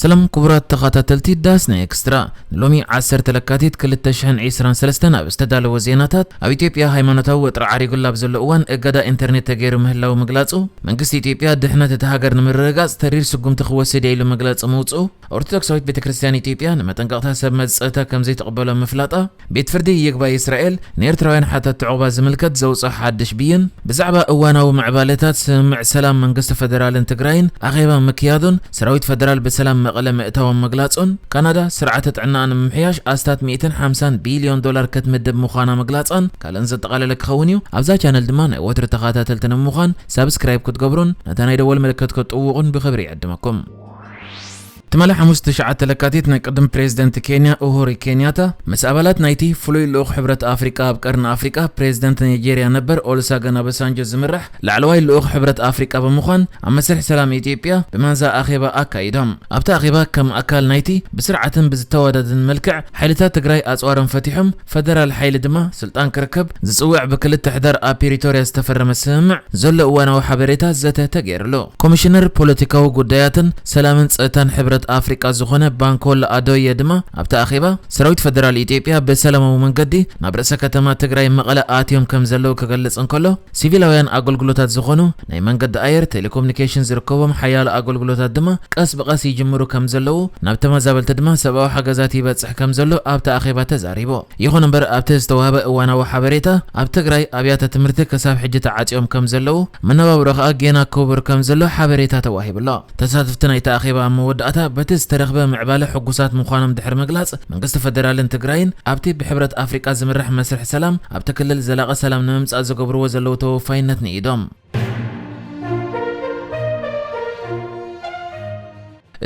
ሰላም ክቡራት ተኸታተልቲ ዳስና ኤክስትራ፣ ንሎሚ ዓሰርተ ለካቲት ክልተ ሽሕን ዕስራን ሰለስተን ኣብ ዝተዳለወ ዜናታት፣ ኣብ ኢትዮጵያ ሃይማኖታዊ ወጥሪ ዓሪጉላ ኣብ ዘሎ እዋን እገዳ ኢንተርኔት ተገይሩ ምህላው ምግላጹ፣ መንግስቲ ኢትዮጵያ ድሕነት እታ ሃገር ንምርግጋጽ ተሪር ስጉምቲ ክወስድ እየ ኢሉ መግለጺ ምውጽኡ፣ ኦርቶዶክሳዊት ቤተ ክርስቲያን ኢትዮጵያ ንመጠንቀቕታ ሰብ መዚ ጸጥታ ከም ዘይትቕበሎ ምፍላጣ፣ ቤት ፍርዲ ይግባይ እስራኤል ንኤርትራውያን ሓተትቲ ዑቕባ ዝምልከት ዘውጽኦ ሓድሽ ብይን፣ ብዛዕባ እዋናዊ ምዕባለታት ስምምዕ ሰላም መንግስቲ ፈደራልን ትግራይን ኣኼባ ምክያዱን፣ ሰራዊት ፈደራል ብሰላም መቐለ ምእታዎም ምግላጹን፣ ካናዳ ስርዓተ ጥዕናኣ ንምምሕያሽ ኣስታት ሚእትን ሓምሳን ቢልዮን ዶላር ክትምድብ ምዃና ምግላጻን ካልእን ዘጠቓለለ ክኸውን እዩ። ኣብዛ ቻነል ድማ ናይ ወትሪ ተኸታተልቲ ንምዃን ሳብስክራይብ ክትገብሩን ነታ ናይ ደወል ምልክት ክትጥውቑን ብኽብሪ ይዕድመኩም። ትማሊ ሓሙስ ትሽዓተ ለካቲት ናይ ቅድም ፕሬዝደንት ኬንያ ኡሁሪ ኬንያታ ምስ ኣባላት ናይቲ ፍሉይ ልኡኽ ሕብረት ኣፍሪቃ ኣብ ቀርኒ ኣፍሪቃ ፕሬዝደንት ናይጄርያ ነበር ኦሉሰገን ኦባሳንጆ ዝምራሕ ላዕለዋይ ልኡኽ ሕብረት ኣፍሪቃ ብምዃን ኣብ መስርሕ ሰላም ኢትዮጵያ ብማንዛ ኣኼባ ኣካይዶም። ኣብቲ ኣኼባ ከም ኣካል ናይቲ ብስርዓትን ብዝተዋደድን መልክዕ ሓይልታት ትግራይ ኣጽዋሮም ፈቲሖም ፈደራል ሓይሊ ድማ ስልጣን ክርከብ ዝጽውዕ ብክልተ ሕዳር ኣብ ፕሪቶርያ ዝተፈረመ ስምምዕ ዘሎ እዋናዊ ሓበሬታ ዘተ ተገይርሉ። ኮሚሽነር ፖለቲካዊ ጉዳያትን ሰላምን ጸጥታን ሕብረት ኣፍሪቃ ዝኾነ ባንኮላ ኣዶየ ድማ ኣብቲ ኣኼባ ሰራዊት ፈደራል ኢትዮጵያ ብሰላማዊ መንገዲ ናብ ርእሰ ከተማ ትግራይ መቐለ ኣትዮም ከም ዘለዉ ክገልጽ እንከሎ፣ ሲቪላውያን ኣገልግሎታት ዝኾኑ ናይ መንገዲ ኣየር፣ ቴሌኮሙኒኬሽን ዝርከቦም ሓያሎ ኣገልግሎታት ድማ ቀስ ብቐስ ይጅምሩ ከም ዘለዉ፣ ናብ ተመዛበልቲ ድማ ሰብኣዊ ሓገዛት ይበጽሕ ከም ዘሎ ኣብቲ ኣኼባ ተዛሪቡ። ይኹን እምበር ኣብቲ ዝተዋህበ እዋናዊ ሓበሬታ ኣብ ትግራይ ኣብያተ ትምህርቲ ክሳብ ሕጂ ተዓጽዮም ከም ዘለዉ፣ መነባብሮ ከኣ ጌና ክቡር ከም ዘሎ ሓበሬታ ተዋሂቡ ኣሎ። ተሳተፍቲ ናይቲ ኣኼባ ኣብ መወዳእታ በቲ ዝተረኽበ ምዕባለ ሕጉሳት ምዃኖም ድሕሪ ምግላጽ፣ መንግስቲ ፈደራልን ትግራይን ኣብቲ ብሕብረት ኣፍሪቃ ዝምራሕ መስርሕ ሰላም ኣብቲ ክልል ዘላቒ ሰላም ንምምጻእ ዝገብርዎ ዘለዉ ተወፋይነት ንኢዶም።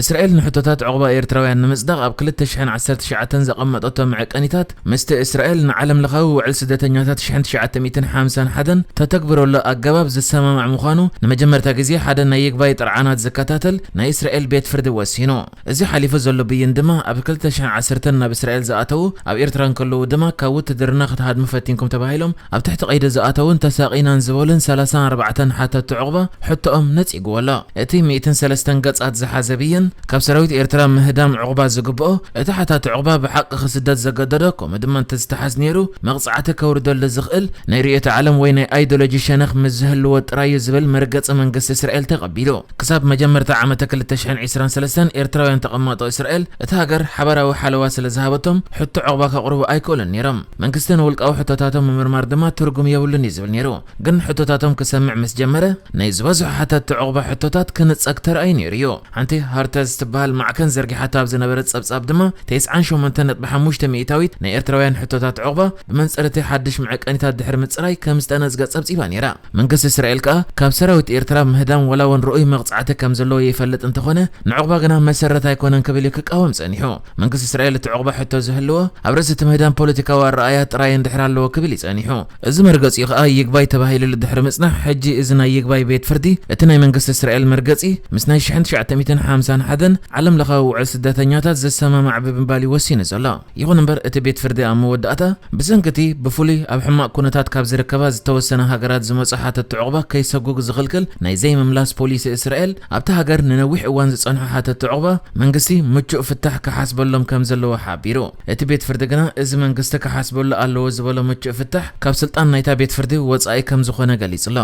እስራኤል ንሕቶታት ዑቕባ ኤርትራውያን ንምጽዳቕ ኣብ ክልተ ሽሕን ዓሰርተ ትሽዓተን ዘቐመጠቶ መዐቀኒታት፣ ምስቲ እስራኤል ንዓለም ለኻዊ ውዕል ስደተኛታት ሽሕን ትሽዓተ ሚእትን ሓምሳን ሓደን ተተግብረሉ ኣገባብ ዝሰማማዕ ምዃኑ ንመጀመርታ ግዜ ሓደ ናይ ይግባይ ጥርዓናት ዝከታተል ናይ እስራኤል ቤት ፍርዲ ወሲኑ። እዚ ሓሊፉ ዘሎ ብይን ድማ ኣብ ክልተ ሽሕን ዓሰርተን ናብ እስራኤል ዝኣተዉ፣ ኣብ ኤርትራ እንከለዉ ድማ ካብ ውትድርና ክትሃድሙ ፈቲንኩም ተባሂሎም ኣብ ትሕቲ ቀይዲ ዝኣተዉን ተሳቒናን ዝበሉን ሰላሳን ኣርባዕተን ሓተትቲ ዑቕባ ሕቶኦም ነጺግዎ ኣሎ። እቲ ሚእትን ሰለስተን ገጻት ዝሓዘ ብይን፣ ካብ ሰራዊት ኤርትራ ምህዳም ዑቕባ ዝግብኦ፣ እቲ ሓታቲ ዑቕባ ብሓቂ ክስደድ ዘገደዶ፣ ከምኡ ድማ እንተዝተሓዝ ነይሩ፣ መቕጻዕቲ ከውርደሉ ዝኽእል ናይ ርእዮተ ዓለም ወይ ናይ ኣይዲዮሎጂ ሸነኽ ምስ ዝህልዎ ጥራይ እዩ ዝብል መርገጺ መንግስቲ እስራኤል ተቐቢሉ። ክሳብ መጀመርታ ዓመተ ክልተ ሽሕን ዕስራን ሰለስተን ኤርትራውያን ተቐማጦ እስራኤል፣ እታ ሃገር ሓባራዊ ሓለዋ ስለ ዝሃበቶም፣ ሕቶ ዑቕባ ከቕርቡ ኣይክእሉን ነይሮም። መንግስቲ ንውልቃዊ ሕቶታቶም ምምርማር ድማ ትርጉም የብሉን እዩ ዝብል ነይሩ። ግን ሕቶታቶም ክሰምዕ ምስ ጀመረ፣ ናይ ዝበዝሑ ሓተትቲ ዑቕባ ሕቶታት ክንጸግ ተራእዩ ነይሩ እዩ። ሓንቲ ሃርተዝ ትበሃል ማዕከን ዘርጊሓቶ ኣብ ዝነበረት ጸብጻብ ድማ፣ ተስዓን ሸሞንተን ነጥቢ ሓሙሽተ ሚእታዊት ናይ ኤርትራውያን ሕቶታት ዑቕባ ብመንጽር እቲ ሓድሽ መዐቀኒታት ድሕሪ ምጽራይ ከም ዝተነጽገ ጸብጺባ ነይራ። መንግስቲ እስራኤል ከኣ፣ ካብ ሰራዊት ኤርትራ ምህዳም ዋላ እውን ርኡይ መቕጻዕቲ ከም ዘለዎ ይፈልጥ እንተኾነ፣ ንዑቕባ ግና መሰረት ኣይኮነን ክብል እዩ ክቃወም ጸኒሑ። መንግስቲ እስራኤል እቲ ዑቕባ ሕቶ ዝህልዎ፣ ኣብ ርእሲ እቲ ምህዳም ፖለቲካዊ ኣረኣእያ ጥራይ እንድሕር ኣለዎ ክብል እዩ ጸኒሑ። እዚ መርገጺኡ ከኣ ይግባይ ተባሂሉሉ ድሕሪ ምጽናሕ፣ ሕጂ እዚ ናይ ይግባይ ቤት ፍርዲ፣ እቲ ናይ መንግስቲ እስራኤል መርገጺ፣ ምስ ናይ ሽሕን ትሽዓተ ሚእትን ሓምሳን ሓደን ዓለም ለኻዊ ውዕል ስደተኛታት ዝሰማማዕ ብምባል እዩ ወሲኑ ዘሎ። ይኹን እምበር፣ እቲ ቤት ፍርዲ ኣብ መወዳእታ፣ ብሰንኪ እቲ ብፍሉይ ኣብ ሕማቕ ኩነታት ካብ ዝርከባ ዝተወሰነ ሃገራት ዝመጹ ሓተትቲ ዑቕባ ከይሰጉግ ዝኽልክል ናይ ዘይምምላስ ፖሊሲ እስራኤል፣ ኣብታ ሃገር ንነዊሕ እዋን ዝጸንሑ ሓተትቲ ዑቕባ መንግስቲ ምቹእ ፍታሕ ክሓስበሎም ከም ዘለዎ ሓቢሩ። እቲ ቤት ፍርዲ ግና፣ እዚ መንግስቲ ክሓስበሉ ኣለዎ ዝበሎ ምቹእ ፍታሕ፣ ካብ ስልጣን ናይታ ቤት ፍርዲ ወጻኢ ከም ዝኾነ ገሊጹ ኣሎ።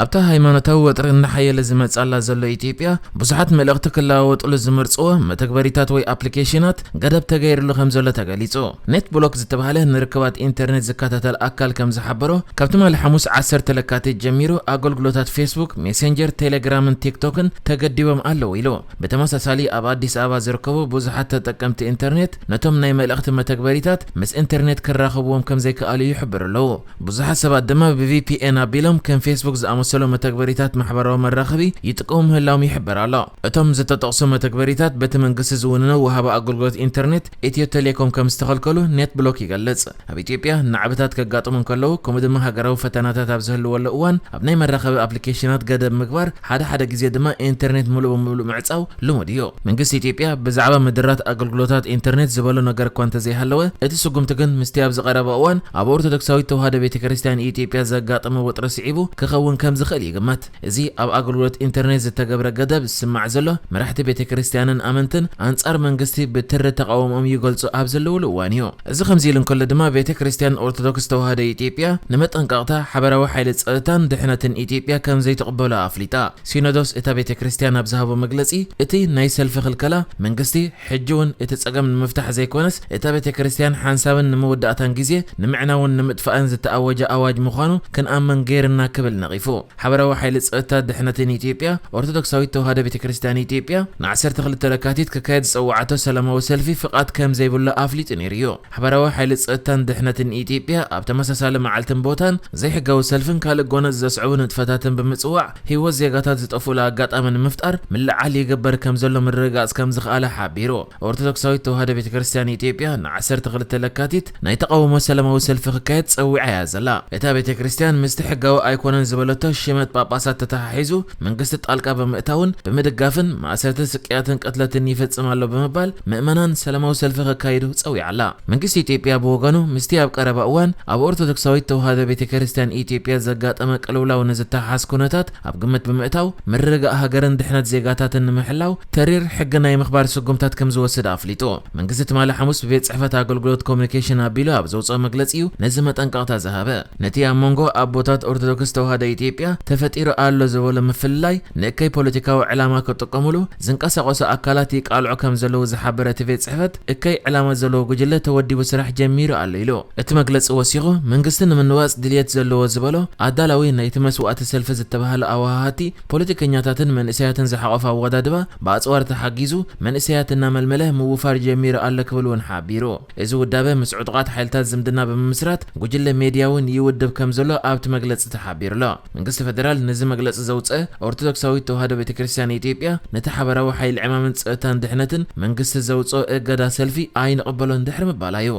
ኣብታ ሃይማኖታዊ ወጥሪ እናሓየለ ዝመጽኣላ ዘሎ ኢትዮጵያ፣ ብዙሓት መልእኽቲ ክለዋወጥሉ ዝመርጽዎ መተግበሪታት ወይ ኣፕሊኬሽናት ገደብ ተገይርሉ ከም ዘሎ ተገሊጹ። ኔት ብሎክ ዝተባህለ ንርክባት ኢንተርኔት ዝከታተል ኣካል ከም ዝሓበሮ፣ ካብ ትማሊ ሓሙስ ዓሰርተ ለካቲት ጀሚሩ ኣገልግሎታት ፌስቡክ፣ ሜሴንጀር፣ ቴሌግራምን ቲክቶክን ተገዲቦም ኣለዉ ኢሉ። ብተመሳሳሊ ኣብ ኣዲስ ኣበባ ዝርከቡ ብዙሓት ተጠቀምቲ ኢንተርኔት ነቶም ናይ መልእኽቲ መተግበሪታት ምስ ኢንተርኔት ክራኸብዎም ከም ዘይከኣሉ ይሕብሩ ኣለዉ። ብዙሓት ሰባት ድማ ብ ቪ ፒ ኤን ኣቢሎም ከም ፌስቡክ ዝኣመሰሉ መተግበሪታት ማሕበራዊ መራኸቢ ይጥቀሙ ምህላዎም ይሕበር ኣሎ። እቶም ዝተጠቕሱ መተግበሪታት በቲ መንግስቲ ዝውንኖ ወሃቢ ኣገልግሎት ኢንተርኔት ኢትዮ ቴሌኮም ከም ዝተኸልከሉ ኔት ብሎክ ይገልጽ። ኣብ ኢትዮጵያ ናዕብታት ከጋጥሙ እንከለዉ፣ ከምኡ ድማ ሃገራዊ ፈተናታት ኣብ ዝህልወሉ እዋን፣ ኣብ ናይ መራኸቢ ኣፕሊኬሽናት ገደብ ምግባር፣ ሓደ ሓደ ግዜ ድማ ኢንተርኔት ምሉእ ብምሉእ ምዕጻው ልሙድ እዩ። መንግስቲ ኢትዮጵያ ብዛዕባ ምድራት ኣገልግሎታት ኢንተርኔት ዝበሎ ነገር እኳ እንተዘይሃለወ፣ እቲ ስጉምቲ ግን ምስቲ ኣብዚ ቀረባ እዋን ኣብ ኦርቶዶክሳዊት ተዋህዶ ቤተ ክርስቲያን ኢትዮጵያ ዘጋጠመ ወጥሪ ስዒቡ ክኸውን ከም ዝኽእል ይግመት። እዚ ኣብ ኣገልግሎት ኢንተርኔት ዝተገብረ ገደብ ዝስማዕ ዘሎ፣ መራሕቲ ቤተ ክርስቲያንን ኣመንትን ኣንጻር መንግስቲ ብትሪ ተቓውሞኦም ይገልጹ ኣብ ዘለውሉ እዋን እዩ። እዚ ከምዚ ኢሉ እንከሎ ድማ፣ ቤተ ክርስቲያን ኦርቶዶክስ ተዋህዶ ኢትዮጵያ ንመጠንቀቕታ ሓበራዊ ሓይሊ ጸጥታን ድሕነትን ኢትዮጵያ ከም ዘይትቕበሎ ኣፍሊጣ። ሲኖዶስ እታ ቤተ ክርስቲያን ኣብ ዝሃቦ መግለጺ፣ እቲ ናይ ሰልፊ ክልከላ መንግስቲ ሕጂ እውን እቲ ጸገም ንምፍታሕ ዘይኮነስ፣ እታ ቤተ ክርስቲያን ሓንሳብን ንመወዳእታን ግዜ ንምዕናውን ንምጥፋእን ዝተኣወጀ ኣዋጅ ምዃኑ ክንኣምን ገይርና ክብል ነቒፉ። ሓበራዊ ሓይሊ ጸጥታ ድሕነትን ኢትዮጵያ ኦርቶዶክሳዊት ተዋህዶ ቤተ ክርስቲያን ኢትዮጵያ ንዓሰርተ ክልተ ለካቲት ክካየድ ዝጸውዓቶ ሰላማዊ ሰልፊ ፍቓድ ከም ዘይብሉ ኣፍሊጡ ነይሩ እዩ። ሓበራዊ ሓይሊ ጸጥታን ድሕነትን ኢትዮጵያ ኣብ ተመሳሳሊ መዓልትን ቦታን ዘይሕጋዊ ሰልፍን ካልእ ጎነጽ ዘስዕቡ ንጥፈታትን ብምጽዋዕ ህይወት ዜጋታት ዝጠፍኡሉ ኣጋጣሚ ንምፍጣር ምልዓል ይግበር ከም ዘሎ ምርግጋጽ ከም ዝኸኣለ ሓቢሩ። ኦርቶዶክሳዊት ተዋህዶ ቤተ ክርስቲያን ኢትዮጵያ ንዓሰርተ ክልተ ለካቲት ናይ ተቓውሞ ሰላማዊ ሰልፊ ክካየድ ጸዊዓ እያ ዘላ። እታ ቤተ ክርስቲያን ምስቲ ሕጋዊ ኣይኮነን ዝበለቶ ሽመት ጳጳሳት ተተሓሒዙ መንግስቲ ጣልቃ ብምእታውን ብምድጋፍን ማእሰርትን ስቅያትን ቅትለትን ይፈጽም ኣሎ ብምባል ምእመናን ሰላማዊ ሰልፊ ከካይዱ ጸዊዓ ኣላ። መንግስቲ ኢትዮጵያ ብወገኑ ምስቲ ኣብ ቀረባ እዋን ኣብ ኦርቶዶክሳዊት ተዋህዶ ቤተ ክርስቲያን ኢትዮጵያ ዘጋጠመ ቅልውላው ንዝተሓሓዝ ኩነታት ኣብ ግምት ብምእታው ምርግጋእ ሃገርን ድሕነት ዜጋታትን ንምሕላው ተሪር ሕጊ ናይ ምኽባር ስጉምታት ከም ዝወስድ ኣፍሊጡ። መንግስቲ ትማሊ ሓሙስ ብቤት ጽሕፈት ኣገልግሎት ኮሚኒኬሽን ኣቢሉ ኣብ ዘውፅኦ መግለጺ እዩ ነዚ መጠንቀቕታ ዝሃበ። ነቲ ኣብ መንጎ ኣቦታት ኦርቶዶክስ ተዋህዶ ኢትዮጵያ ተፈጢሩ ኣሎ ዝበሎ ምፍልላይ ንእከይ ፖለቲካዊ ዕላማ ክጥቀሙሉ ዝንቀሳቐሱ ኣካላት ይቃልዑ ከም ዘለዉ ዝሓበረ እቲ ቤት ጽሕፈት፣ እከይ ዕላማ ዘለዎ ጉጅለ ተወዲቡ ስራሕ ጀሚሩ ኣሎ ኢሉ። እቲ መግለጺ ወሲኹ፣ መንግስቲ ንምንዋጽ ድልየት ዘለዎ ዝበሎ ኣዳላዊ ናይቲ መስዋእቲ ሰልፊ ዝተባህለ ኣወሃሃድቲ ፖለቲከኛታትን መንእሰያትን ዝሓቖፈ ኣወዳድባ ብኣጽዋር ተሓጊዙ መንእሰያት እናመልመለ ምውፋር ጀሚሩ ኣሎ ክብል እውን ሓቢሩ። እዚ ውዳበ ምስ ዕጡቓት ሓይልታት ዝምድና ብምምስራት ጉጅለ ሜድያ እውን ይውድብ ከም ዘሎ ኣብቲ መግለጺ ተሓቢሩ ኣሎ። መንግስቲ ፈደራል ነዚ መግለጺ ዘውጽአ ኦርቶዶክሳዊት ተዋህዶ ቤተ ክርስቲያን ኢትዮጵያ ነቲ ሓበራዊ ሓይሊ ዕማምን ጸጥታን ድሕነትን መንግስቲ ዘውጽኦ እገዳ ሰልፊ ኣይንቕበሎን ድሕሪ ምባላ እዩ።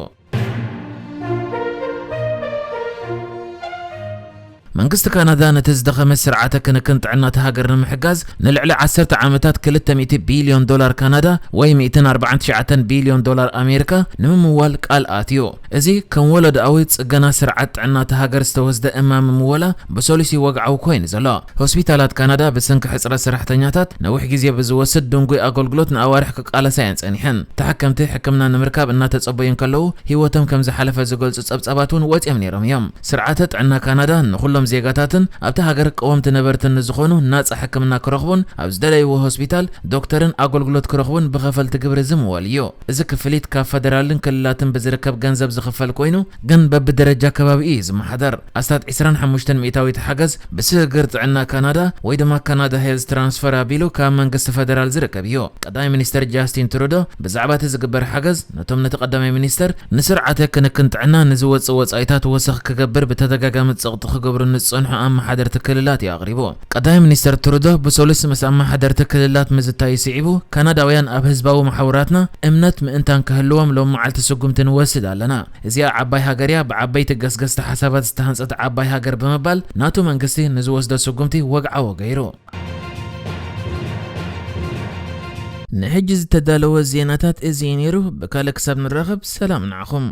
መንግስቲ ካናዳ ነቲ ዝደኸመ ስርዓተ ክንክን ጥዕና እታ ሃገር ንምሕጋዝ ንልዕሊ ዓሰርተ ዓመታት ክልተ ሚእቲ ቢልዮን ዶላር ካናዳ ወይ ሚእትን ኣርባዓን ትሽዓተን ቢልዮን ዶላር ኣሜሪካ ንምምዋል ቃል ኣትዩ። እዚ ከም ወለዶኣዊ ጽገና ስርዓት ጥዕና እታ ሃገር ዝተወስደ እማመ ምወላ ብሰሉሲ ወግዓዊ ኮይኑ ዘሎ። ሆስፒታላት ካናዳ ብሰንኪ ሕጽረት ሰራሕተኛታት ነዊሕ ግዜ ብዝወስድ ድንጉይ ኣገልግሎት ንኣዋርሕ ክቃለሳ እየን ጸኒሐን። ተሓከምቲ ሕክምና ንምርካብ እናተጸበዩ እንከለዉ ህይወቶም ከም ዝሓለፈ ዝገልጹ ጸብጻባት እውን ወጺኦም ነይሮም እዮም። ስርዓተ ጥዕና ካናዳ ንኹሎም ዜጋታትን ኣብቲ ሃገር ቀወምቲ ነበርትን ንዝኾኑ ናጻ ሕክምና ክረኽቡን ኣብ ዝደለይዎ ሆስፒታል ዶክተርን ኣገልግሎት ክረኽቡን ብኸፈልቲ ግብሪ ዝምወል እዩ። እዚ ክፍሊት ካብ ፈደራልን ክልላትን ብዝርከብ ገንዘብ ዝኽፈል ኮይኑ፣ ግን በብደረጃ ከባቢ እዩ ዝመሓደር። ኣስታት ዕስራን ሓሙሽተን ሚእታዊት ሓገዝ ብስግግር ጥዕና ካናዳ ወይ ድማ ካናዳ ሄልዝ ትራንስፈር ኣቢሉ ካብ መንግስቲ ፈደራል ዝርከብ እዩ። ቀዳማይ ሚኒስተር ጃስቲን ትሩዶ ብዛዕባ እቲ ዝግበር ሓገዝ ነቶም ነቲ ቀዳማይ ሚኒስተር ንስርዓተ ክንክን ጥዕና ንዝወጽእ ወጻኢታት ወሰኽ ክገብር ብተደጋጋሚ ጸቕጢ ክገብሩ ንዝጸንሑ ኣመሓደርቲ ክልላት እዩ ኣቕሪቡ። ቀዳማይ ሚኒስተር ትሩዶ ብሰሉስ ምስ ኣመሓደርቲ ክልላት ምዝታዩ ስዒቡ፣ ካናዳውያን ኣብ ህዝባዊ መሓውራትና እምነት ምእንታን ክህልዎም ሎም መዓልቲ ስጉምቲ ንወስድ ኣለና። እዚኣ ዓባይ ሃገር እያ፣ ብዓበይቲ ገስገስቲ ሓሳባት ዝተሃንጸት ዓባይ ሃገር ብምባል ናቱ መንግስቲ ንዝወስዶ ስጉምቲ ወግዓዊ ገይሩ። ንሕጂ ዝተዳለወ ዜናታት እዚ እዩ ነይሩ። ብካልእ ክሳብ ንራኸብ ሰላም ንዓኹም።